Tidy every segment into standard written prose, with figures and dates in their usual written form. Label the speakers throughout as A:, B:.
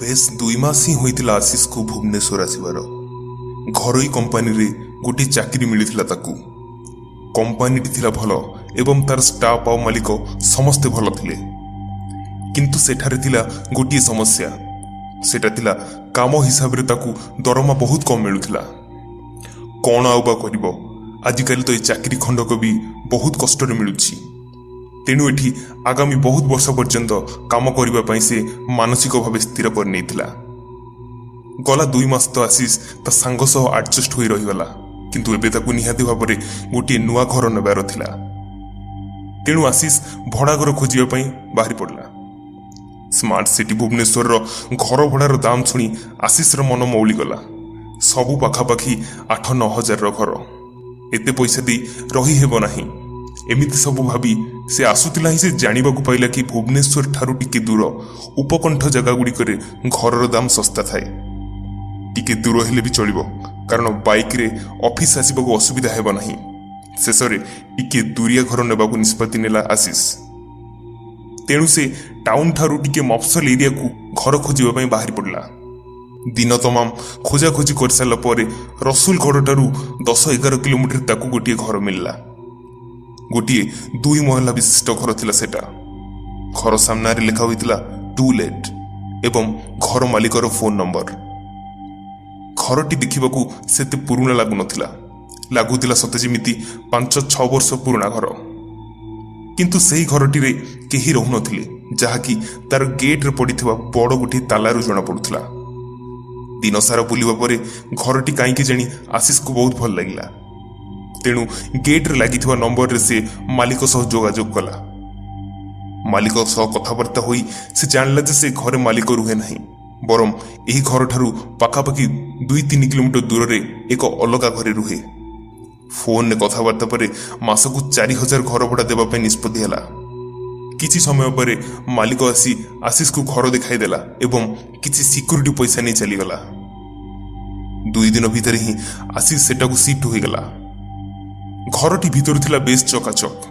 A: ବେଶ 2 ମାସ ହିଁ ହୋଇଥିଲା ଆଶିଷକୁ ଭୁବନେଶ୍ୱର ଆସିବାର। ଘରୋଇ କମ୍ପାନୀରେ ଗୋଟିଏ ଚାକିରି ମିଳିଥିଲା ତାକୁ। କମ୍ପାନୀଟି ଥିଲା ଭଲ ଏବଂ ତାର ଷ୍ଟାଫ୍ ଆଉ ମାଲିକ ସମସ୍ତେ ଭଲ ଥିଲେ। କିନ୍ତୁ ସେଠାରେ ଥିଲା ଗୋଟିଏ ସମସ୍ୟା। ସେଟା ଥିଲା କାମ ହିସାବରେ ତାକୁ ଦରମା ବହୁତ କମ୍ ମିଳୁଥିଲା। କ'ଣ ଆଉ ବା କରିବ? ଆଜିକାଲି ତ ଏ ଚାକିରି ଖଣ୍ଡକ ବି ବହୁତ କଷ୍ଟରେ ମିଳୁଛି। ତେଣୁ ଏଠି ଆଗାମୀ ବହୁତ ବର୍ଷ ପର୍ଯ୍ୟନ୍ତ କାମ କରିବା ପାଇଁ ସେ ମାନସିକ ଭାବେ ସ୍ଥିର କରିନେଇଥିଲା। ଗଲା 2 ମାସ ତ ଆଶିଷ ତା ସାଙ୍ଗ ସହ ଆଡଜଷ୍ଟ ହୋଇ ରହିଗଲା। କିନ୍ତୁ ଏବେ ତାକୁ ନିହାତି ଭାବରେ ଗୋଟିଏ ନୂଆ ଘର ନେବାର ଥିଲା। ତେଣୁ ଆଶିଷ ଭଡ଼ା ଘର ଖୋଜିବା ପାଇଁ ବାହାରି ପଡ଼ିଲା। ସ୍ମାର୍ଟ ସିଟି ଭୁବନେଶ୍ୱରର ଘର ଭଡ଼ାର ଦାମ ଶୁଣି ଆଶିଷର ମନ ମଉଳିଗଲା। ସବୁ ପାଖାପାଖି 8-9 ହଜାରର ଘର। ଏତେ ପଇସା ଦେଇ ରହିହେବ ନାହିଁ। ଏମିତି ସବୁ ଭାବି ସେ ଆସୁଥିଲା ହିଁ ସେ ଜାଣିବାକୁ ପାଇଲା କି ଭୁବନେଶ୍ୱର ଠାରୁ ଟିକେ ଦୂର ଉପକଣ୍ଠ ଜାଗାଗୁଡ଼ିକରେ ଘରର ଦାମ ଶସ୍ତା ଥାଏ। ଟିକେ ଦୂର ହେଲେ ବି ଚଳିବ, କାରଣ ବାଇକ୍ରେ ଅଫିସ ଆସିବାକୁ ଅସୁବିଧା ହେବ ନାହିଁ। ଶେଷରେ ଟିକେ ଦୂରିଆ ଘର ନେବାକୁ ନିଷ୍ପତ୍ତି ନେଲା ଆଶିଷ। ତେଣୁ ସେ ଟାଉନ ଠାରୁ ଟିକେ ମଫସଲ ଏରିଆକୁ ଘର ଖୋଜିବା ପାଇଁ ବାହାରି ପଡ଼ିଲା। ଦିନ ତମାମ ଖୋଜାଖୋଜି କରିସାରିଲା ପରେ ରସୁଲଗଡ଼ଠାରୁ 10-11 କିଲୋମିଟର ତାକୁ ଗୋଟିଏ ଘର ମିଳିଲା। ଗୋଟିଏ ଦୁଇ ମହଲା ବିଶିଷ୍ଟ ଘର ଥିଲା ସେଟା। ଘର ସାମ୍ନାରେ ଲେଖା ହୋଇଥିଲା ଟୁ ଲେଟ୍ ଏବଂ ଘର ମାଲିକର ଫୋନ୍ ନମ୍ବର। ଘରଟି ଦେଖିବାକୁ ସେତେ ପୁରୁଣା ଲାଗୁନଥିଲା। ଲାଗୁଥିଲା ସତେ ଯେମିତି 5-6 ବର୍ଷ ପୁରୁଣା ଘର। କିନ୍ତୁ ସେହି ଘରଟିରେ କେହି ରହୁନଥିଲେ, ଯାହାକି ତାର ଗେଟ୍ରେ ପଡ଼ିଥିବା ବଡ଼ ଗୋଟିଏ ତାଲାରୁ ଜଣାପଡ଼ୁଥିଲା। ଦିନସାରା ବୁଲିବା ପରେ ଘରଟି କାହିଁକି ଜାଣି ଆଶିଷକୁ ବହୁତ ଭଲ ଲାଗିଲା। ତେଣୁ ଗେଟ୍ରେ ଲାଗିଥିବା ନମ୍ବରରେ ସେ ମାଲିକ ସହ ଯୋଗାଯୋଗ କଲା। ମାଲିକ ସହ କଥାବାର୍ତ୍ତା ହୋଇ ସେ ଜାଣିଲା ଯେ ସେ ଘରେ ମାଲିକ ରୁହେ ନାହିଁ, ବରଂ ଏହି ଘରଠାରୁ ପାଖାପାଖି 2-3 କିଲୋମିଟର ଦୂରରେ ଏକ ଅଲଗା ଘରେ ରୁହେ। ଫୋନରେ କଥାବାର୍ତ୍ତା ପରେ ମାସକୁ 4000 ଘର ଭଡ଼ା ଦେବା ପାଇଁ ନିଷ୍ପତ୍ତି ହେଲା। କିଛି ସମୟ ପରେ ମାଲିକ ଆସି ଆଶିଷକୁ ଘର ଦେଖାଇଦେଲା ଏବଂ କିଛି ସିକ୍ୟୁରିଟି ପଇସା ନେଇ ଚାଲିଗଲା। 2 ଦିନ ଭିତରେ ହିଁ ଆଶିଷ ସେଟାକୁ ସିଫ୍ଟ ହୋଇଗଲା। ଘରଟି ଭିତରୁ ଥିଲା ବେଶ ଚକାଚକ।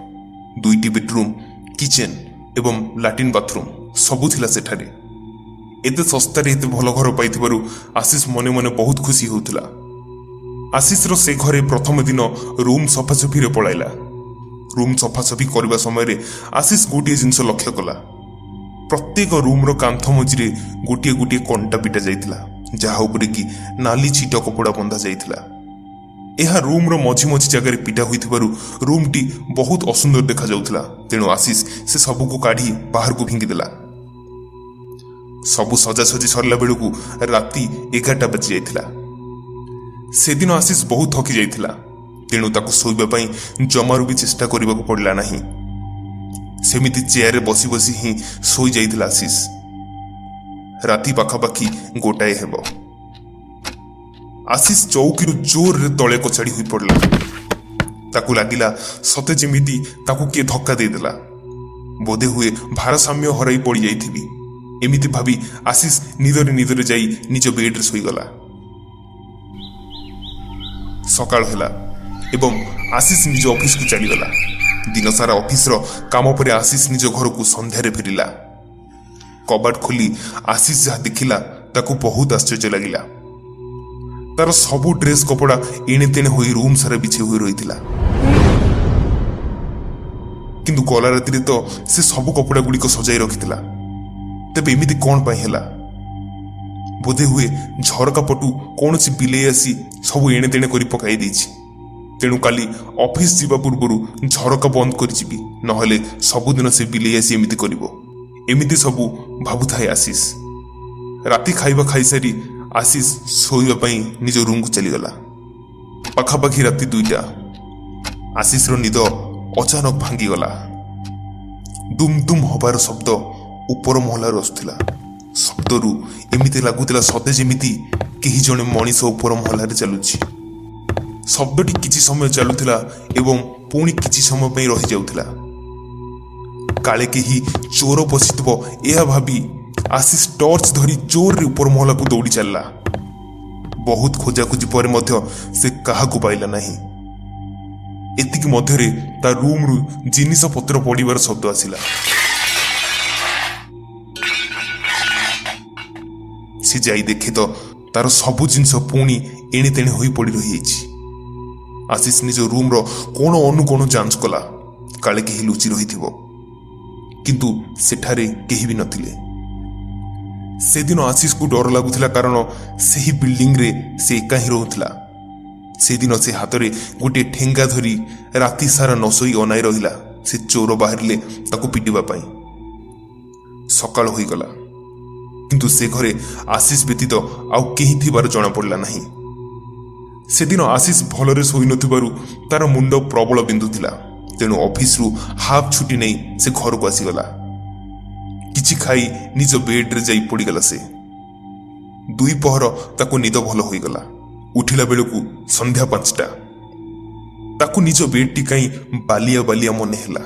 A: ଦୁଇଟି ବେଡରୁମ୍, କିଚେନ୍ ଏବଂ ଲାଟ୍ରିନ୍ ବାଥରୁମ୍ ସବୁ ଥିଲା ସେଠାରେ। ଏତେ ଶସ୍ତାରେ ଏତେ ଭଲ ଘର ପାଇଥିବାରୁ ଆଶିଷ ମନେ ମନେ ବହୁତ ଖୁସି ହେଉଥିଲା। ଆଶିଷର ସେ ଘରେ ପ୍ରଥମ ଦିନ ରୁମ୍ ସଫାସଫିରେ ପଳାଇଲା। ରୁମ୍ ସଫାସଫି କରିବା ସମୟରେ ଆଶିଷ ଗୋଟିଏ ଜିନିଷ ଲକ୍ଷ୍ୟ କଲା। ପ୍ରତ୍ୟେକ ରୁମ୍ର କାନ୍ଥ ମଝିରେ ଗୋଟିଏ ଗୋଟିଏ କଣ୍ଟା ପିଟା ଯାଇଥିଲା, ଯାହା ଉପରେ କି ନାଲି ଛିଟ କପଡ଼ା ବନ୍ଧା ଯାଇଥିଲା। ଏହା ରୁମ୍ର ମଝି ମଝି ଜାଗାରେ ପିଟା ହୋଇଥିବାରୁ ରୁମ୍ଟି ବହୁତ ଅସୁନ୍ଦର ଦେଖାଯାଉଥିଲା। ତେଣୁ ଆଶିଷ ସେ ସବୁକୁ କାଢ଼ି ବାହାରକୁ ଫିଙ୍ଗିଦେଲା। ସବୁ ସଜାସଜି ସରିଲା ବେଳକୁ ରାତି 11ଟା ବାଜି ଯାଇଥିଲା। ସେଦିନ ଆଶିଷ ବହୁତ ଥକି ଯାଇଥିଲା। ତେଣୁ ତାକୁ ଶୋଇବା ପାଇଁ ଜମାରୁ ବି ଚେଷ୍ଟା କରିବାକୁ ପଡ଼ିଲା ନାହିଁ। ସେମିତି ଚେୟାରରେ ବସି ବସି ହିଁ ଶୋଇଯାଇଥିଲା ଆଶିଷ। ରାତି ପାଖାପାଖି 1 ହେବ। ଆଶିଷ ଚୌକିରୁ ଜୋରରେ ତଳେ କଚାଡ଼ି ହୋଇ ପଡ଼ିଲା। ତାକୁ ଲାଗିଲା ସତେ ଯେମିତି ତାକୁ କିଏ ଧକ୍କା ଦେଇଦେଲା। ବୋଧେ ହୁଏ ଭାରସାମ୍ୟ ହରାଇ ପଡ଼ିଯାଇଥିବି। ଏମିତି ଭାବି ଆଶିଷ ନିଦରେ ନିଦରେ ଯାଇ ନିଜ ବେଡ୍ରେ ଶୋଇଗଲା। ସକାଳ ହେଲା ଏବଂ ଆଶିଷ ନିଜ ଅଫିସକୁ ଚାଲିଗଲା। ଦିନସାରା ଅଫିସର କାମ ପରେ ଆଶିଷ ନିଜ ଘରକୁ ସନ୍ଧ୍ୟାରେ ଫେରିଲା। କବାଟ ଖୋଲି ଆଶିଷ ଯାହା ଦେଖିଲା, ତାକୁ ବହୁତ ଆଶ୍ଚର୍ଯ୍ୟ ଲାଗିଲା। ତାର ସବୁ ଡ୍ରେସ୍ କପଡ଼ା ଏଣେ ତେଣେ ହୋଇ ରୁମ୍ ସାରା ବିଛେଇ ହୋଇ ରହିଥିଲା। କିନ୍ତୁ ଗଲା ରାତିରେ ତ ସେ ସବୁ କପଡ଼ା ଗୁଡ଼ିକ ସଜାଇ ରଖିଥିଲା। ତେବେ ଏମିତି କ'ଣ ପାଇଁ ହେଲା? ବୋଧେ ହୁଏ ଝରକା ପଟୁ କୌଣସି ବିଲେଇ ଆସି ସବୁ ଏଣେ ତେଣେ କରି ପକାଇ ଦେଇଛି। ତେଣୁ କାଲି ଅଫିସ ଯିବା ପୂର୍ବରୁ ଝରକା ବନ୍ଦ କରି ଯିବି, ନହେଲେ ସବୁଦିନ ସେ ବିଲେଇ ଆସି ଏମିତି କରିବ। ଏମିତି ସବୁ ଭାବୁଥାଏ ଆଶିଷ। ରାତି ଖାଇବା ଖାଇସାରି ଆଶିଷ ଶୋଇବା ପାଇଁ ନିଜ ରୁମ୍କୁ ଚାଲିଗଲା। ପାଖାପାଖି ରାତି 2ଟା। ଆଶିଷର ନିଦ ଅଚାନକ ଭାଙ୍ଗିଗଲା। ଦୁମ୍ ଦୁମ୍ ହବାର ଶବ୍ଦ ଉପର ମହଲାରୁ ଆସୁଥିଲା। ଶବ୍ଦରୁ ଏମିତି ଲାଗୁଥିଲା ସତେ ଯେମିତି କେହି ଜଣେ ମଣିଷ ଉପର ମହଲାରେ ଚାଲୁଛି। ଶବ୍ଦଟି କିଛି ସମୟ ଚାଲୁଥିଲା ଏବଂ ପୁଣି କିଛି ସମୟ ପାଇଁ ରହିଯାଉଥିଲା। କାଳେ କେହି ଚୋର ପଶିଥିବ, ଏହା ଭାବି ଆଶିଷ ଟର୍ଚ୍ଚ ଧରି ଜୋରରେ ଉପର ମହଲାକୁ ଦୌଡ଼ି ଚାଲିଲା। ବହୁତ ଖୋଜାଖୋଜି ପରେ ମଧ୍ୟ ସେ କାହାକୁ ପାଇଲା ନାହିଁ। ଏତିକି ମଧ୍ୟରେ ତା ରୁମ୍ରୁ ଜିନିଷପତ୍ର ପଡ଼ିବାର ଶବ୍ଦ ଆସିଲା। ସେ ଯାଇ ଦେଖେ ତ ତାର ସବୁ ଜିନିଷ ପୁଣି ଏଣେ ତେଣେ ହୋଇ ପଡ଼ି ରହିଯାଇଛି। ଆଶିଷ ନିଜ ରୁମ୍ର କୋଣ ଅନୁକୋଣ ଯାଞ୍ଚ କଲା, କାଳେ କେହି ଲୁଚି ରହିଥିବ। କିନ୍ତୁ ସେଠାରେ କେହି ବି ନଥିଲେ। ସେଦିନ ଆଶିଷକୁ ଡର ଲାଗୁଥିଲା, କାରଣ ସେହି ବିଲ୍ଡିଂରେ ସେ ଏକା ହିଁ ରହୁଥିଲା। ସେଦିନ ସେ ହାତରେ ଗୋଟିଏ ଠେଙ୍ଗା ଧରି ରାତି ସାରା ନ ଶୋଇ ଅନାଇ ରହିଲା, ସେ ଚୋର ବାହାରିଲେ ତାକୁ ପିଟିବା ପାଇଁ। ସକାଳ ହୋଇଗଲା, କିନ୍ତୁ ସେ ଘରେ ଆଶିଷ ବ୍ୟତୀତ ଆଉ କେହି ଥିବାର ଜଣାପଡ଼ିଲା ନାହିଁ। ସେଦିନ ଆଶିଷ ଭଲରେ ଶୋଇନଥିବାରୁ ତାର ମୁଣ୍ଡ ପ୍ରବଳ ବିନ୍ଧୁଥିଲା। ତେଣୁ ଅଫିସରୁ ହାଫ୍ ଛୁଟି ନେଇ ସେ ଘରକୁ ଆସିଗଲା। କିଛି ଖାଇ ନିଜ ବେଡ୍ରେ ଯାଇ ପଡ଼ିଗଲା ସେ। ଦୁଇ ପହର ତାକୁ ନିଦ ଭଲ ହୋଇଗଲା। ଉଠିଲା ବେଳକୁ ସନ୍ଧ୍ୟା 5ଟା। ତାକୁ ନିଜ ବେଡ୍ଟି କାହିଁ ବାଲିଆ ବାଲିଆ ମନେ ହେଲା।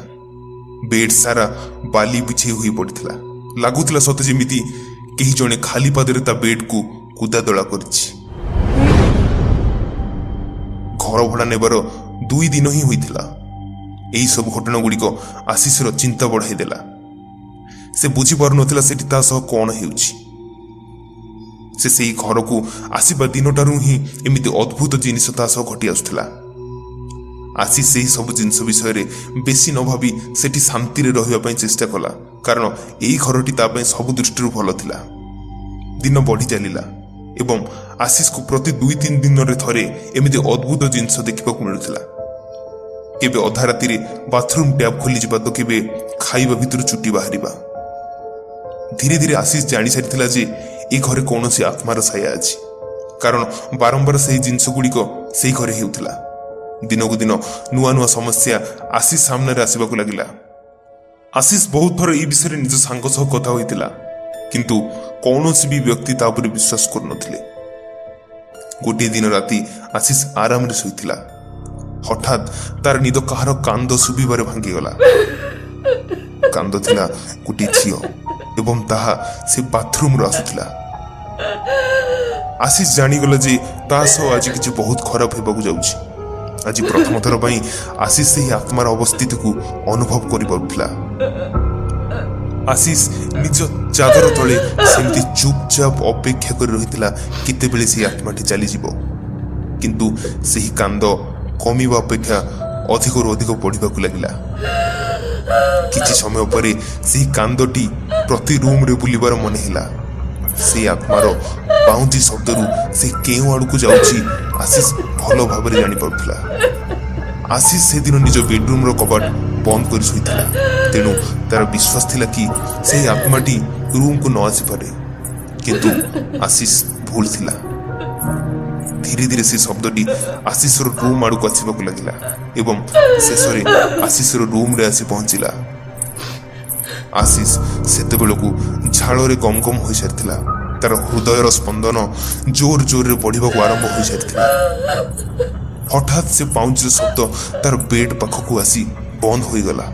A: ବେଡ୍ ସାରା ବାଲି ବିଛେଇ ହୋଇ ପଡ଼ିଥିଲା। ଲାଗୁଥିଲା ସତେ ଯେମିତି କେହି ଜଣେ ଖାଲି ପାଦରେ ତା ବେଡ୍କୁ କୁଦାଦଳା କରିଛି। ଘର ଭଡ଼ା ନେବାର 2 ଦିନ ହିଁ ହୋଇଥିଲା। ଏହି ସବୁ ଘଟଣାଗୁଡ଼ିକ ଆଶିଷର ଚିନ୍ତା ବଢ଼ାଇ ଦେଲା। ସେ ବୁଝିପାରୁନଥିଲା ସେଠି ତା ସହ କ'ଣ ହେଉଛି। ସେ ସେଇ ଘରକୁ ଆସିବା ଦିନଟାରୁ ହିଁ ଏମିତି ଅଦ୍ଭୁତ ଜିନିଷ ତା ସହ ଘଟି ଆସୁଥିଲା। ଆଶିଷ ସେହି ସବୁ ଜିନିଷ ବିଷୟରେ ବେଶୀ ନ ଭାବି ସେଠି ଶାନ୍ତିରେ ରହିବା ପାଇଁ ଚେଷ୍ଟା କଲା, କାରଣ ଏଇ ଘରଟି ତା ପାଇଁ ସବୁ ଦୃଷ୍ଟିରୁ ଭଲ ଥିଲା। ଦିନ ବଢ଼ି ଚାଲିଲା ଏବଂ ଆଶିଷକୁ ପ୍ରତି 2-3 ଦିନରେ ଥରେ ଏମିତି ଅଦ୍ଭୁତ ଜିନିଷ ଦେଖିବାକୁ ମିଳୁଥିଲା। କେବେ ଅଧା ରାତିରେ ବାଥରୁମ୍ ଟ୍ୟାପ୍ ଖୋଲିଯିବା ତ କେବେ ଖାଇବା ଭିତରୁ ଚୁଟି ବାହାରିବା। ଧୀରେ ଧୀରେ ଆଶିଷ ଜାଣିସାରିଥିଲା ଯେ ଏ ଘରେ କୌଣସି ଆତ୍ମାର ଛାୟା ଅଛି, କାରଣ ବାରମ୍ବାର ସେହି ଜିନିଷ ଗୁଡ଼ିକ ସେଇ ଘରେ ହେଉଥିଲା। ଦିନକୁ ଦିନ ନୂଆ ନୂଆ ସମସ୍ୟା ଆଶିଷ ସାମ୍ନାରେ ଆସିବାକୁ ଲାଗିଲା। ଆଶିଷ ବହୁତ ଥର ଏଇ ବିଷୟରେ ନିଜ ସାଙ୍ଗ ସହ କଥା ହୋଇଥିଲା, କିନ୍ତୁ କୌଣସି ବି ବ୍ୟକ୍ତି ତା ଉପରେ ବିଶ୍ୱାସ କରୁନଥିଲେ। ଗୋଟିଏ ଦିନ ରାତି ଆଶିଷ ଆରାମରେ ଶୋଇଥିଲା। ହଠାତ୍ ତାର ନିଦ କାହାର କାନ୍ଦ ଶୁଭିବାରେ ଭାଙ୍ଗିଗଲା। କାନ୍ଦ ଥିଲା ଗୋଟିଏ ଝିଅ ଏବଂ ତାହା ସେ ବାଥରୁମରୁ ଆସୁଥିଲା। ଆଶିଷ ଜାଣିଗଲା ଯେ ତା ସହ ଆଜି କିଛି ବହୁତ ଖରାପ ହେବାକୁ ଯାଉଛି। ଆଜି ପ୍ରଥମ ଥର ପାଇଁ ଆଶିଷ ସେହି ଆତ୍ମାର ଅବସ୍ଥିତିକୁ ଅନୁଭବ କରିପାରୁଥିଲା। ଆଶିଷ ନିଜ ଚାଦର ତଳେ ସେମିତି ଚୁପଚାପ ଅପେକ୍ଷା କରି ରହିଥିଲା, କେତେବେଳେ ସେହି ଆତ୍ମାଟି ଚାଲିଯିବ। କିନ୍ତୁ ସେହି କାନ୍ଦ କମିବା ଅପେକ୍ଷା ଅଧିକରୁ ଅଧିକ ବଢ଼ିବାକୁ ଲାଗିଲା। କିଛି ସମୟ ପରେ ସେହି କାନ୍ଦଟି ପ୍ରତି ରୁମ୍ରେ ବୁଲିବାର ମନେ ହେଲା। ସେଇ ଆତ୍ମାର ପାଉଁଜି ଶବ୍ଦରୁ ସେ କେଉଁ ଆଡ଼କୁ ଯାଉଛି, ଆଶିଷ ଭଲ ଭାବରେ ଜାଣିପାରୁଥିଲା। ଆଶିଷ ସେଦିନ ନିଜ ବେଡରୁମ୍ର କବାଟ ବନ୍ଦ କରି ଶୋଇଥିଲା। ତେଣୁ ତାର ବିଶ୍ୱାସ ଥିଲା କି ସେହି ଆତ୍ମାଟି ରୁମ୍କୁ ନ ଆସିପାରେ। କିନ୍ତୁ ଆଶିଷ ଭୁଲ ଥିଲା। ଧୀରେ ଧୀରେ ସେ ଶବ୍ଦଟି ଆଶିଷର ରୁମ୍ ଆଡ଼କୁ ଆସିବାକୁ ଲାଗିଲା ଏବଂ ଶେଷରେ ଆଶିଷର ରୁମ୍ରେ ଆସି ପହଞ୍ଚିଲା। ଆଶିଷ ସେତେବେଳକୁ ଝାଳରେ ଗମ ଗମ ହୋଇସାରିଥିଲା। ତାର ହୃଦୟର ସ୍ପନ୍ଦନ ଜୋର ଜୋରରେ ବଢ଼ିବାକୁ ଆରମ୍ଭ ହୋଇସାରିଥିଲା। ହଠାତ୍ ସେ ପାଉଁଜିର ଶବ୍ଦ ତାର ବେଡ୍ ପାଖକୁ ଆସି ବନ୍ଦ ହୋଇଗଲା।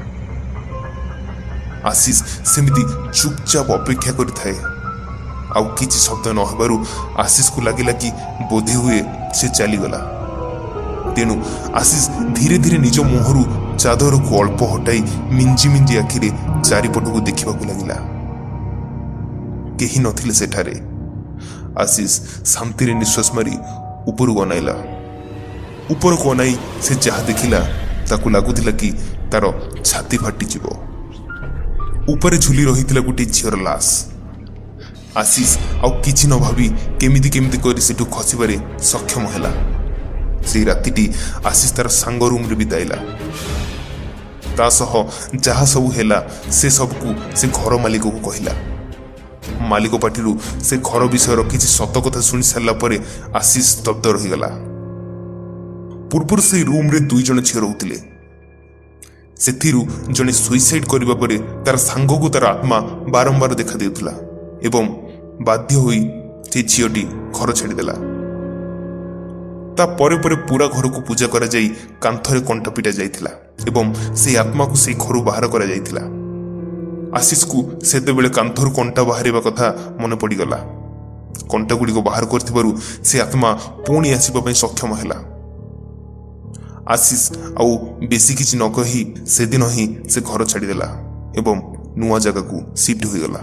A: ଆଶିଷ ସେମିତି ଚୁପଚାପ ଅପେକ୍ଷା କରିଥାଏ। ଆଉ କିଛି ଶବ୍ଦ ନ ହେବାରୁ ଆଶିଷକୁ ଲାଗିଲା କି ବୋଧହୁଏ ସେ ଚାଲିଗଲା। ତେଣୁ ଆଶିଷ ଧୀରେ ଧୀରେ ନିଜ ମୁହଁରୁ ଚାଦରକୁ ଅଳ୍ପ ହଟାଇ ମିଞ୍ଜି ମିଞ୍ଜି ଆଖିରେ ଚାରିପଟକୁ ଦେଖିବାକୁ ଲାଗିଲା। କେହି ନଥିଲେ ସେଠାରେ। ଆଶିଷ ଶାନ୍ତିରେ ନିଶ୍ୱାସ ମାରି ଉପରକୁ ଅନାଇଲା। ଉପରକୁ ଅନାଇ ସେ ଯାହା ଦେଖିଲା, ତାକୁ ଲାଗୁଥିଲା କି ତାର ଛାତି ଫାଟିଯିବ। ଉପରେ ଝୁଲି ରହିଥିଲା ଗୋଟିଏ ଝିଅର ଲାଶ। ଆଶିଷ ଆଉ କିଛି ନ ଭାବି କେମିତି କେମିତି କରି ସେଠୁ ଖସିବାରେ ସକ୍ଷମ ହେଲା। ସେଇ ରାତିଟି ଆଶିଷ ତାର ସାଙ୍ଗ ରୁମ୍ରେ ବିତାଇଲା। ତା ସହ ଯାହା ସବୁ ହେଲା, ସେ ସବୁକୁ ସେ ଘର ମାଲିକକୁ କହିଲା। ମାଲିକ ପାଟିରୁ ସେ ଘର ବିଷୟର କିଛି ସତ କଥା ଶୁଣି ସାରିଲା ପରେ ଆଶିଷ ସ୍ତବ୍ଧ ରହିଗଲା। ପୂର୍ବରୁ ସେଇ ରୁମ୍ରେ ଦୁଇ ଜଣ ଝିଅ ରହୁଥିଲେ। ସେଥିରୁ ଜଣେ ସୁଇସାଇଡ୍ କରିବା ପରେ ତାର ସାଙ୍ଗକୁ ତାର ଆତ୍ମା ବାରମ୍ବାର ଦେଖା ଦେଉଥିଲା ଏବଂ ବାଧ୍ୟ ହୋଇ ସେ ଝିଅଟି ଘର ଛାଡ଼ିଦେଲା। ତା ପରେ ପରେ ପୁରା ଘରକୁ ପୂଜା କରାଯାଇ କାନ୍ଥରେ କଣ୍ଟା ପିଟା ଯାଇଥିଲା ଏବଂ ସେଇ ଆତ୍ମାକୁ ସେଇ ଘରୁ ବାହାର କରାଯାଇଥିଲା। ଆଶିଷକୁ ସେତେବେଳେ କାନ୍ଥରୁ କଣ୍ଟା ବାହାରିବା କଥା ମନେ ପଡ଼ିଗଲା। କଣ୍ଟାଗୁଡ଼ିକ ବାହାର କରିଥିବାରୁ ସେ ଆତ୍ମା ପୁଣି ଆସିବା ପାଇଁ ସକ୍ଷମ ହେଲା। ଆଶିଷ ଆଉ ବେଶୀ କିଛି ନ କହି ସେଦିନ ହିଁ ସେ ଘର ଛାଡ଼ିଦେଲା ଏବଂ ନୂଆ ଜାଗାକୁ ସିଫ୍ଟ ହୋଇଗଲା।